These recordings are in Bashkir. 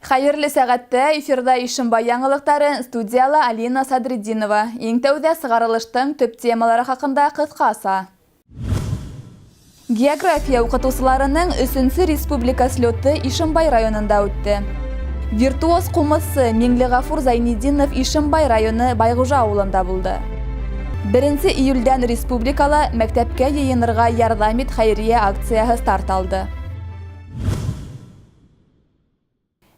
Хәйерле сәғәттә эфирҙа Ишембай яңылыҡтары, студияла Алина Садретдинова. Иң тәүҙә сығарылыштың төп темалары хаҡында ҡыҫҡаса. География уҡытыусыларының өсөнсө республика слеты Ишембай районында үтте. Виртуоз ҡумыҙсы Миңлеғафур Зайнетдинов Ишембай районы Байғужа ауылында булды. Беренсе июлдән республикала мәктәпкә йыйынырға ярҙам ит хәйриә акцияһы старт алды.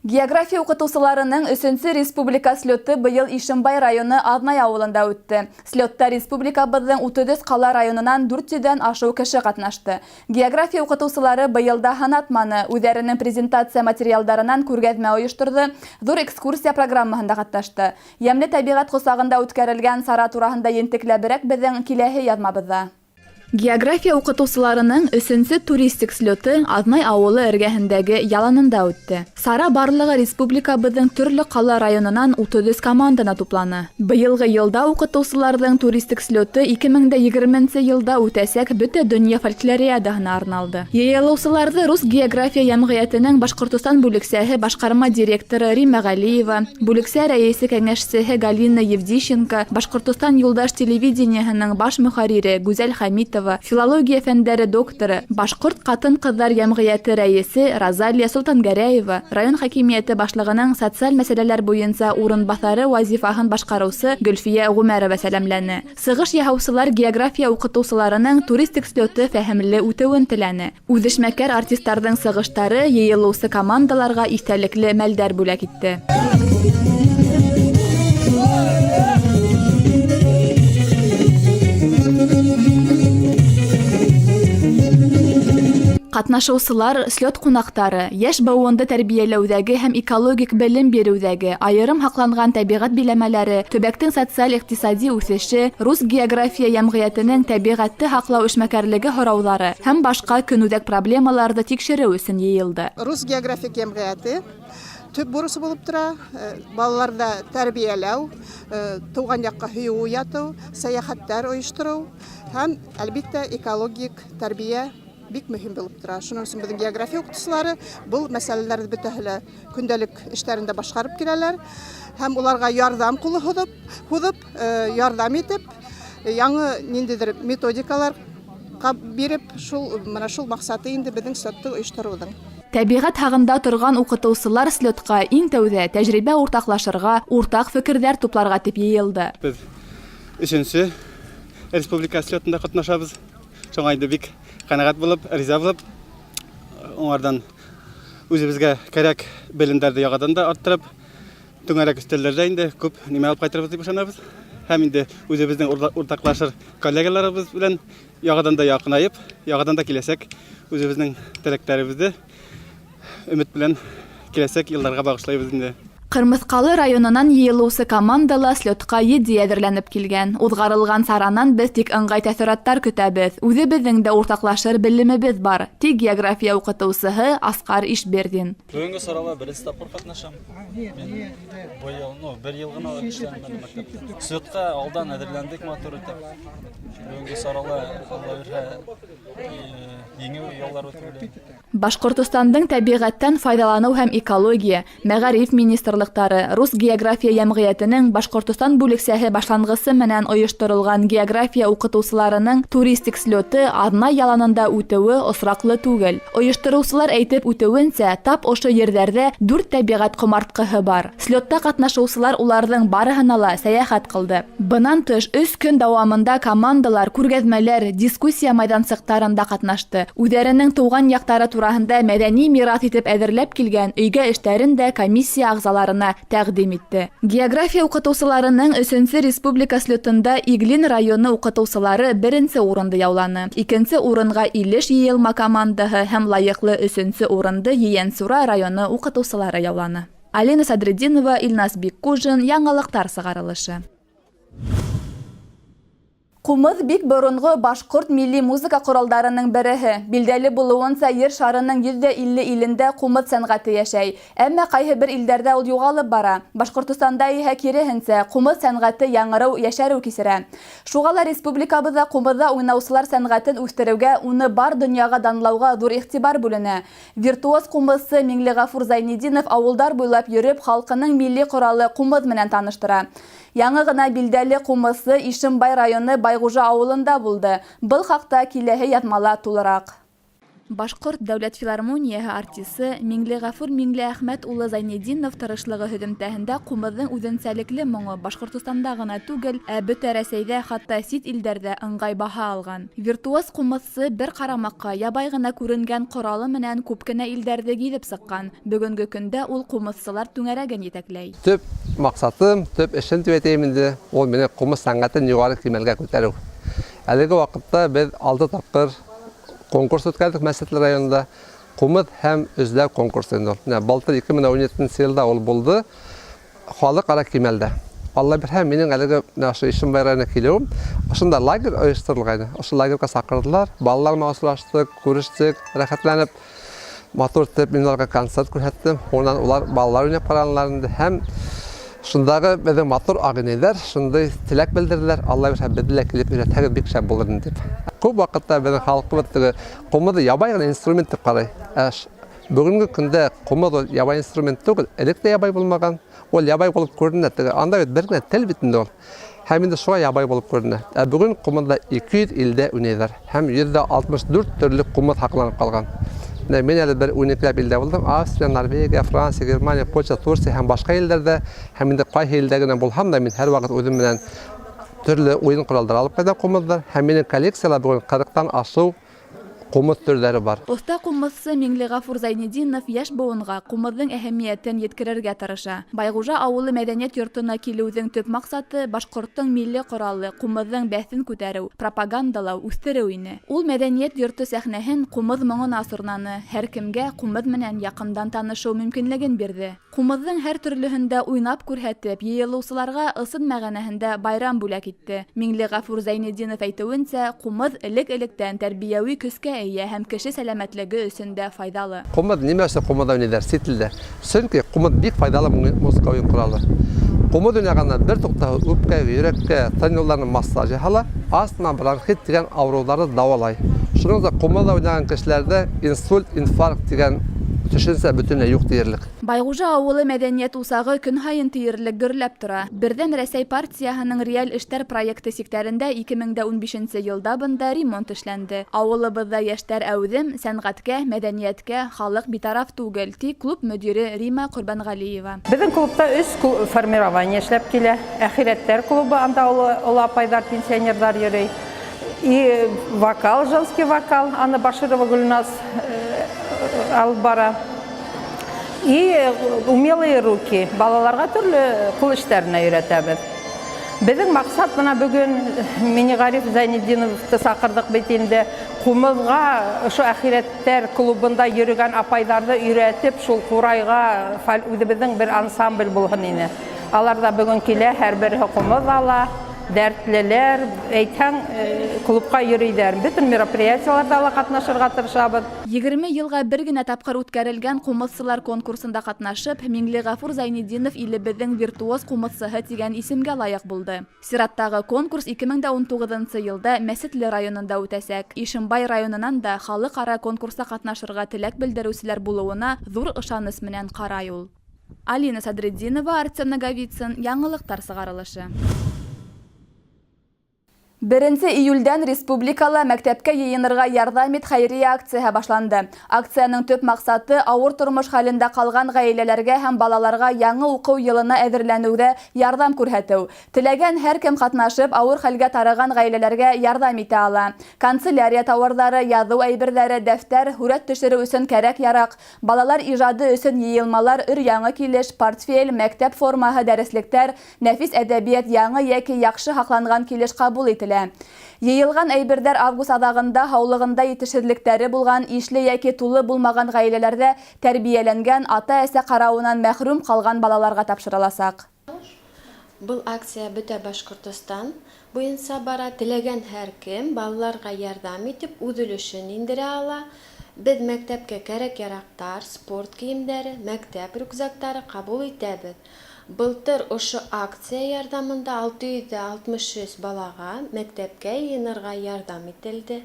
География уҡытыусыларының өсөнсө республика слеты быйыл Ишембай районы Аҙнай ауылында үтте. Слетта республикабыҙҙың 33 ҡала-районынан 400-ҙән ашыу кеше ҡатнашты. География уҡытыусылары быйыл да һынатманы, үҙҙәренең презентация материалдарынан күргәҙмә ойошторҙо, ҙур экскурсия программаһында ҡатнашты. Йәмле тәбиғәт ҡосағында үткәрелгән сара тураһында ентекләберәк беҙҙең киләһе яҙмабыҙҙа. География уҡытыусыларының өсөнсө туристик слеты Аҙнай ауылы эргәһендәге яланында үтте. Сара барлығы республикабыҙҙың төрлө ҡала-районынан 33 команданы тупланы. Быйылғы йылда уҡытыусыларҙың туристик слеты 2020 йылда үтәсәк Бөтә донъя фольклориадаһына арналды. Йыйылыусыларҙы Рус география йәмғиәтенең Башҡортостан бүлексәһе башҡарма директоры Римма Ғәлиева, бүлексә рәйесе кәңәшсеһе Галина Евдищенко, Башҡортостан юлдаш телевидениеһының баш мөхәррире Гүзәл Хәмитова, филология фәндәре докторы, Башҡорт ҡатын-ҡыҙҙар йәмғиәте рәйесе Розалия Солтангәрәева, район хакимиәте башлығының социаль мәсьәләләр буйынса урынбаҫары вазифаһын башҡарыусы Гөлфиә Ғүмәрова сәләмләне. Сығыш яһаусылар география уҡытыусыларының туристик слеты фәһемле үтеүен теләне. Үҙешмәкәр артистарҙың сығыштары йыйылыусы командаларға иҫтәлекле мәлдәр бүләк итте. Ҡатнашыусылар, слет ҡунаҡтары, йәш быуынды тәрбиәләүҙәге һәм экологик белем биреүҙәге, айырым һаҡланған тәбиғәт биләмәләре, төбәктең социаль-иҡтисади үҫеше, Рус география йәмғиәтенең тәбиғәтте һаҡлау эшмәкәрлеге һорауҙары һәм башҡа көнүҙәк проблемаларҙы тикшереү өсөн йыйылды. Рус географик йәмғиәте төп бурысы булып тора, балаларҙы тәрбиәләү, тыуған яҡҡа һөйөү уятыу, сәйәхәттәр ойоштороу һәм, әлбиттә, экологик тәрбиә бик мөһим булып тора. Шуның өсөн беҙҙең география уҡытыусылары был мәсьәләләрҙе бөтәһе лә көндәлек эштәрендә башҡарып киләләр һәм уларға ярҙам ҡулы һуҙып, ярҙам итеп, яңы ниндәйҙер методикалар биреп, шул мына шул маҡсаты инде беҙҙең слетты ойоштороуҙың. Тәбиғәт һағында торған уҡытыусылар слетҡа иң тәүҙә тәжрибә уртаҡлашырға, уртаҡ фекерҙәр тупларға тип йыйылды. Беҙ өсөнсө республика слетында ҡатнашабыҙ. Шуңа инде бик ҡәнәғәт булып, риза булып, уңардан үҙебеҙгә кәрәк белемдәрҙе яңадан да арттырып, түңәрәк өҫтәлдәрҙә инде күп нимә алып ҡайтырбыҙ тип ышанабыҙ. Һәм инде үҙебеҙҙең уртаҡлашыр коллегаларыбыҙ белән яңадан да яҡынайып, яңадан да киләсәк үҙебеҙҙең теләктәребеҙҙе өмөт белән киләсәк йылдарға бағышлайбыҙ инде. Ҡырмыҫҡалы районынан йыйылыусы команда ла слетҡа етди әҙерләнеп килгән. Уҙғарылған саранан беҙ тик ыңғай тәьҫораттар көтәбеҙ. Үҙебеҙҙең дә уртаҡлашыр белемебеҙ бар, ти география уҡытыусыһы Асҡар Ишберҙин. Бөгөнгө сарала беренсе тапҡыр ҡатнашам. Мин быйыл, ну, бер йыл ғына эшләнем әле мәктәптә. Слетҡа алдан әҙерләндек матур итеп. Бөгөнгө сарала, Алла бирһә, еңеү яулар тип уйлайым. Башҡортостандың тәбиғәттән файҙаланыу һәм экология, мәғариф министрлыҡтары, Рус география йәмғиәтенең Башҡортостан бүлексәһе башланғысы менән ойошторолған география уҡытыусыларының туристик слеты Аҙнай яланында үтеүе осраҡлы түгел. Ойоштороусылар әйтеп үтеүенсә, тап ошо ерҙәрҙә дүрт тәбиғәт ҡомартҡыһы бар. Слетта ҡатнашыусылар уларҙың барыһына ла сәйәхәт ҡылды. Бынан тыш, өс көн дауамында командалар, күргәҙмәләр, дискуссия майҙансыҡтарында ҡатнашты. Үҙҙәренең тыуған яҡтары тураһында мәҙәни мираҫ итеп әҙерләп килгән өйгә эштәрен дә комиссия ағзаларына тәҡдим итте. География уҡытыусыларының өсөнсө республика слетында Иглин районы уҡытыусылары беренсе урынды яуланы. Икенсе урынға Илеш йыйылма командаһы һәм лайыҡлы өсөнсө урынды Ейәнсура районы уҡытыусылары яуланы. Алина Садретдинова, Илназ Биккужин, Яңылыҡтар сығарылышы. Ҡумыҙ бик боронғо башҡорт милли музыка ҡоралдарының береһе. Билдәле булыуынса, ер шарының 150 илендә ҡумыҙ сәнғәте йәшәй. Әммә ҡайһы бер илдәрҙә ул юғалып бара. Башҡортостанда иһә киреһенсә, ҡумыҙ сәнғәте яңырыу, йәшәреү кисерә. Шуға ла республикабыҙҙа ҡумыҙҙа уйнаусылар сәнғәтен үҫтереүгә, уны бар донъяға данлауға ҙур иғтибар бүленә. Виртуоз ҡумыҙсы Миңлеғәфүр Зайнетдинов ауылдар буйлап йөрөп, халҡының милли ҡоралы ҡумыҙ менән таныштыра. Яңы ғына билдәле ҡумыҙсы Ишембай районы Байғужа ауылында булды. Был хаҡта киләһе яҙмала тулыраҡ. Башҡорт дәүләт филармонияһы артисы Миңлеғәфүр Миңлеәхмәт улы Зайнетдинов тырышлығы һөҙөмтәһендә ҡумыҙҙың үҙенсәлекле моңо Башҡортостанда ғына түгел, ә бөтә Рәсәйҙә, хатта сит илдәрҙә ыңғай баһа алған. Виртуоз ҡумыҙсы бер ҡарамаҡҡа ябай ғына күренгән ҡоралы менән күп кенә илдәрҙе гиҙеп сыҡҡан. Бөгөнгө көндә ул ҡумыҙсылар түңәрәген етәкләй. Төп маҡсатым, төп эшем тип әйтәйем инде, ул минең ҡумыҙ сәнғәтен юғары кимәлгә күтәреү. Әлеге ваҡытта беҙ 6 тапҡыр конкурс үткәрҙек Мәсетле районында. Ҡумыҙ һәм эҙләү конкурсы инде ул. Менә былтыр 2017 йылда ул булды. Халыҡ-ара кимәлдә. Алла бирһә, минең әлеге менә ошо Ишембай районына килеүем, ошонда лагерь ойошторолғайны. Ошо лагерьға саҡырҙылар, балалар менән осраштыҡ, күрештек, рәхәтләнеп, матур итеп мин уларға концерт күрһәттем. Унан улар балалар уйнап ҡаранылар инде һәм шундағы беҙҙең матур ағинәйҙәр шундай теләк белдерҙеләр. Алла бирһә, беҙҙе лә килеп өйрәтһәгеҙ бик шәп булыр ине тип. Күп ваҡытта беҙҙең халҡыбыҙ теге ҡумыҙҙы ябай ғына инструмент тип ҡарай. Ә бөгөнгө көндә ҡумыҙ ул ябай инструмент түгел, элек тә ябай булмаған. Ул ябай булып күренә теге. Анда бит бер генә тел бит инде ул. Һәм инде шуға ябай булып күренә. Ә бөгөн ҡумыҙҙа 200 илдә уйнайҙар. Һәм 164 төрлө ҡумыҙ һаҡланып ҡалған. Менә мин әле бер 12 илдә булдым. Австрия, Норвегия, Франция, Германия, Польша, Турция һәм башҡа илдәрҙә. Һәм инде ҡайһы илдә генә булһам да, мин һәр ваҡыт үҙем менән төрлө уйын ҡоралдары алып ҡайтам ҡумыҙҙар. Һәм минең коллекцияла бөгөн 40-тан ашыу ҡумыҙ төрҙәре бар. Оҫта ҡумыҙсы Миңлеғәфүр Зайнетдинов йәш быуынға ҡумыҙҙың әһәмиәтен еткерергә тырыша. Байғужа ауылы мәҙәниәт йортона килеүҙең төп маҡсаты башҡорттоң милли ҡоралы ҡумыҙҙың бәҫен күтәреү, пропагандалау, үҫтереү ине. Ул мәҙәниәт йорто сәхнәһен ҡумыҙ моңона сорнаны, һәр кемгә ҡумыҙ менән яҡындан танышыу мөмкинлеген бирҙе. Ҡумыҙҙың һәр төрлөһөндә уйнап күрһәтеп, йыйылыусыларға ысын мәғәнәһендә байрам бүләк итте. Миңлеғәфүр Зайнетдинов әйтеүенсә, ҡумыҙ элек-электән тәрбиәүи көскә эйә һәм кеше сәләмәтлеге өсөн дә файҙалы. Ҡумыҙ нимә өсөн ҡумыҙ уйнайҙар сит илдә? Сөнки ҡумыҙ бик файҙалы музыка уйын ҡоралы. Ҡумыҙ уйнағанда бер туҡтауһыҙ үпкә, йөрәккә, тын юлдарына массаж яһала, астма, бронхит тигән ауырыуҙарҙы дауалай. Шуның өсөн ҡумыҙ уйнаған кешеләрҙә инсульт, инфаркт тигән төшөнсә бөтөнләй юҡ тиерлек. Байғужа ауылы мәҙәниәт усағы көн һайын тиерлек гөрләп тора. Берҙәм Рәсәй партияһының реаль эштәр проекты сиктәрендә 2015 йылда бында ремонт эшләнде. Ауылыбыҙҙа йәштәр әүҙем, сәнғәткә, мәҙәниәткә халыҡ битараф түгел, ти клуб мөдире Рима Ҡорбанғәлиева. Беҙҙең клубта 3 формирование эшләп килә. Әхирәттәр клубы, анда оло апайҙар, пенсионерҙар йөрөй. И вокал, женский вокал, аны Баширова Гөлназ алып бара. И умелые руки, балаларға төрлө ҡул эштәренә өйрәтәбеҙ. Беҙҙең маҡсат бына бөгөн Миниғариф Зайнетдиновты саҡырҙыҡ бит инде. Ҡумыҙға ошо әхирәттәр клубында йөрөгән апайҙарҙы өйрәтеп, шул ҡурайға үҙебеҙҙең бер ансамбль булһын ине. Алар ҙа бөгөн килә, һәр береһе ҡумыҙ ала, дәртлеләр, әйтһәң, клубҡа йөрөйҙәр. Бөтөн мероприятиеларҙа ла ҡатнашырға тырышабыҙ. 20 йылға бер генә тапҡыр үткәрелгән ҡумыҙсылар конкурсында ҡатнашып, Миңлеғәфүр Зайнетдинов илебеҙҙең виртуоз ҡумыҙсыһы тигән исемгә лайыҡ булды. Сираттағы конкурс 2019 йылда Мәсетле районында үтәсәк. Ишембай районынан да халыҡ-ара конкурста ҡатнашырға теләк белдереүселәр булыуына ҙур ышаныс менән ҡарай ул. Алина Садретдинова, Артем Наговицын, Яңылыҡтар сығарылышы. 1 июлдән республикала мәктәпкә йыйынырға ярҙам ит хәйриә акцияһы башланды. Акцияның төп маҡсаты ауыр тормош хәлендә ҡалған ғаиләләргә һәм балаларға яңы уҡыу йылына әҙерләнеүҙә ярҙам күрһәтеү. Теләгән һәр кем ҡатнашып, ауыр хәлгә тарыған ғаиләләргә ярҙам итә ала. Канцелярия тауарҙары, яҙыу әйберҙәре, дәфтәр, һүрәт төшөрөү өсөн кәрәк-яраҡ, балалар ижады өсөн йыйылмалар, өр-яңы килеш, портфель, мәктәп формаһы, дәреслектәр, нәфис әҙәбиәт яңы йәки яҡшы һаҡланған килеш ҡабул ителә. Йыйылған әйберҙәр август аҙағында һаулығында етешһеҙлектәре булған, ишле йәки тулы булмаған ғаиләләрҙә тәрбиәләнгән, ата-әсә ҡарауынан мәхрүм ҡалған балаларға тапшырыласаҡ. Был акция бөтә Башҡортостан буйынса бара. Теләгән һәр кем балаларға ярҙам итеп үҙ өлөшөн индерә ала. Беҙ мәктәпкә кәрәк-яраҡтар, спорт кейемдәре, мәктәп рюкзактары ҡабул итәбеҙ. Былтыр ошо акция ярҙамында 663 балаға мәктәпкә йыйынырға ярҙам ителде.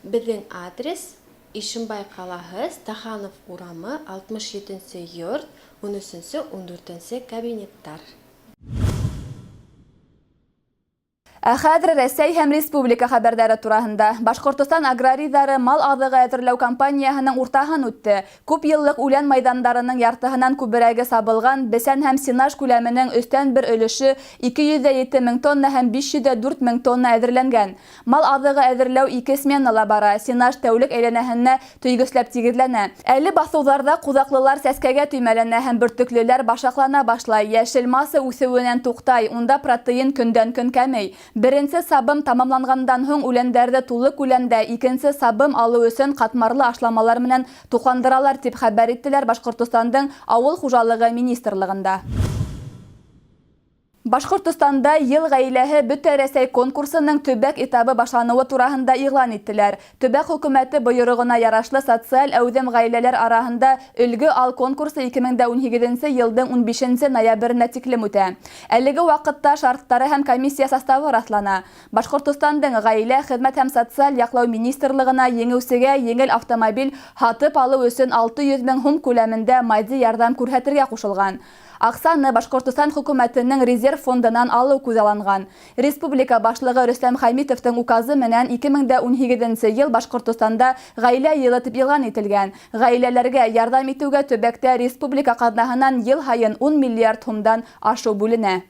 Беҙҙең адрес Ишембай ҡалаһы, Стаханов урамы, 67 нсе йорт, 13-14 кабинеттар. Ә хәҙер Рәсәй һәм республика хәбәрҙәре тураһында. Башҡортостан аграрийҙары мал аҙығы әҙерләү кампанияһының уртаһын үтте. Күп йыллыҡ үлән майҙандарының яртыһынан күберәге сабылған, бесән һәм сенаж күләменең өстән бер өлөшө 207 мең тонна һәм 504 мең тонна әҙерләнгән. Мал аҙығы әҙерләү ике сменала бара, сенаж тәүлек әйләнәһенә төйгөсләп тигеҙләнә. Әле баҫыуҙарҙа ҡуҙаҡлылар сәскәгә төймәләнә һәм бөртөклөләр башаҡлана башлай. Йәшел масса үҫеүенән туҡтай, унда протеин көндән-көн кәмей. Беренсе сабым тамамланғандан һуң үләндәрҙе тулы күләмдә икенсе сабым алыу өсөн ҡатмарлы ашламалар менән туҡландыралар, тип хәбәр иттеләр Башҡортостандың Ауыл хужалығы министрлығында. Башҡортостанда Йыл ғаиләһе бөтә Рәсәй конкурсының төбәк этабы башланыуы тураһында иғлан иттеләр. Төбәк хөкүмәте бойороғона ярашлы социаль әүҙем ғаиләләр араһында Өлгө ал конкурсы 2018 йылдың 15 ноябренә тиклем үтә. Әлеге ваҡытта шарттары һәм комиссия составы раҫлана. Башҡортостандың Ғаилә, хеҙмәт һәм социаль яҡлау министрлығына еңеүсегә еңел автомобиль һатып алыу өсөн 600 мең һум күләмендә матди ярҙам күрһәтергә ҡушылған. Аҡсаны Башҡортостан хөкүмәтенең резерв фондынан алыу күҙалланған. Республика башлығы Рөстәм Хәмитовтың указы менән 2018 йыл Башҡортостанда ғаилә йылы тип иғлан ителгән. Ғаиләләргә ярҙам итеүгә төбәктә республика ҡаҙнаһынан йыл һайын 10 миллиард һумдан ашыу бүленә.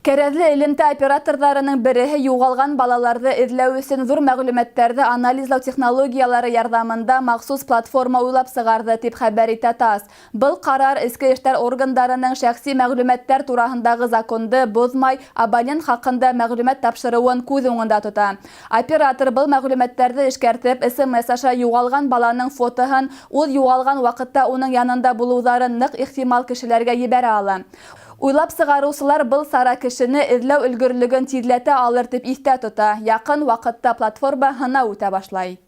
Кәрәҙле элемтә операторҙарының береһе юғалған балаларҙы эҙләү өсөн ҙур мәғлүмәттәрҙе анализлау технологиялары ярҙамында махсус платформа уйлап сығарҙы, тип хәбәр итә ТАСС. Был ҡарар эске эштәр органдарының шәхси мәғлүмәттәр тураһындағы законды боҙмай абонент хаҡында мәғлүмәт тапшырыуын күҙ уңында тота. Оператор был мәғлүмәттәрҙе эшкәртеп, СМС аша юғалған баланың фотоһын, ул юғалған ваҡытта уның янында булыуҙарын ныҡ ихтимал кешеләргә ебәрә ала. Уйлап сығарыусылар был сара кешене эҙләү өлгөрлөгөн тиҙләтә алыр тип иҫтә тота. Яҡын ваҡытта платформа һынау үтә башлай.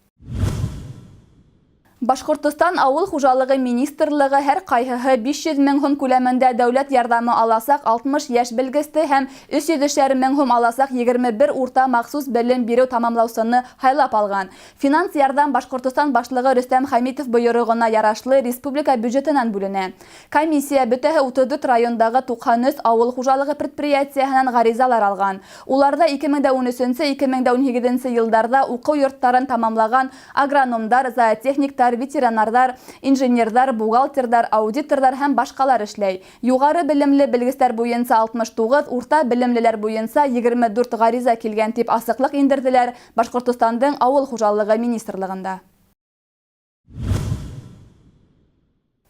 Башҡортостан Ауыл хужалығы министрлығы һәр ҡайһыһы 500 мең һум күләмендә дәүләт ярҙамы аласаҡ 60 йәш белгесте һәм 300 мең һум аласаҡ 21 урта махсус белем биреү тамамлаусыны һайлап алған. Финанс ярҙам Башҡортостан башлығы Рөстәм Хәмитов бойороғона ярашлы республика бюджетынан бүленә. Комиссия бөтәһе 34 райондағы 93 ауыл хужалығы предприятияһынан ғаризалар алған. Уларҙа 2013-2018 йылдарҙа уҡыу йорттарын тамамлаған агрономдар, зоотехниктар, ветеринарҙар, инженерҙар, бухгалтерҙар, аудиторҙар һәм башҡалар эшләй. Юғары белемле белгестәр буйынса 69, урта белемлеләр буйынса 24 ғариза килгән, тип асыҡлыҡ индерҙеләр Башҡортостандың Ауыл хужалығы министрлығында.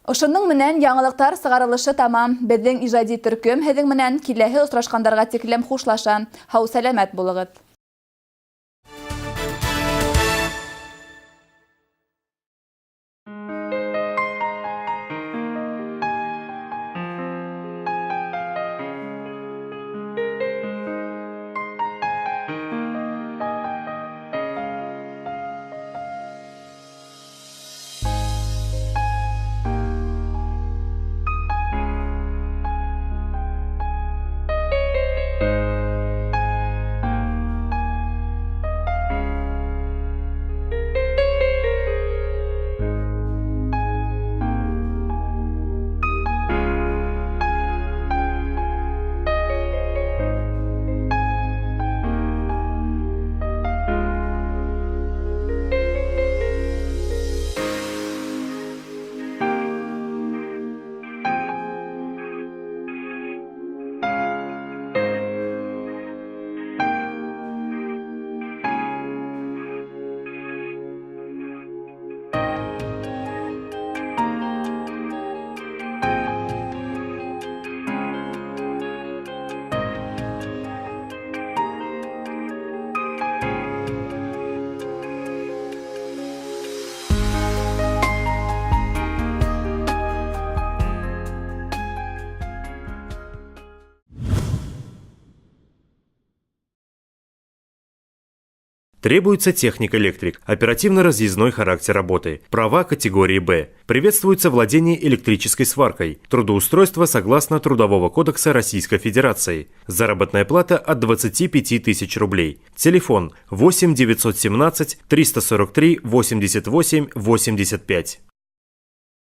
Ошоноң менән яңылыҡтар сығарылышы тамам. Беҙҙең ижади төркөм һеҙҙең менән киләһе осрашҡандарға тиклем хушлаша. Һау-сәләмәт булығыҙ. Требуется техник-электрик. Оперативно-разъездной характер работы. Права категории «Б». Приветствуется владение электрической сваркой. Трудоустройство согласно Трудового кодекса Российской Федерации. Заработная плата от 25 тысяч рублей. Телефон 8 917 343 88 85.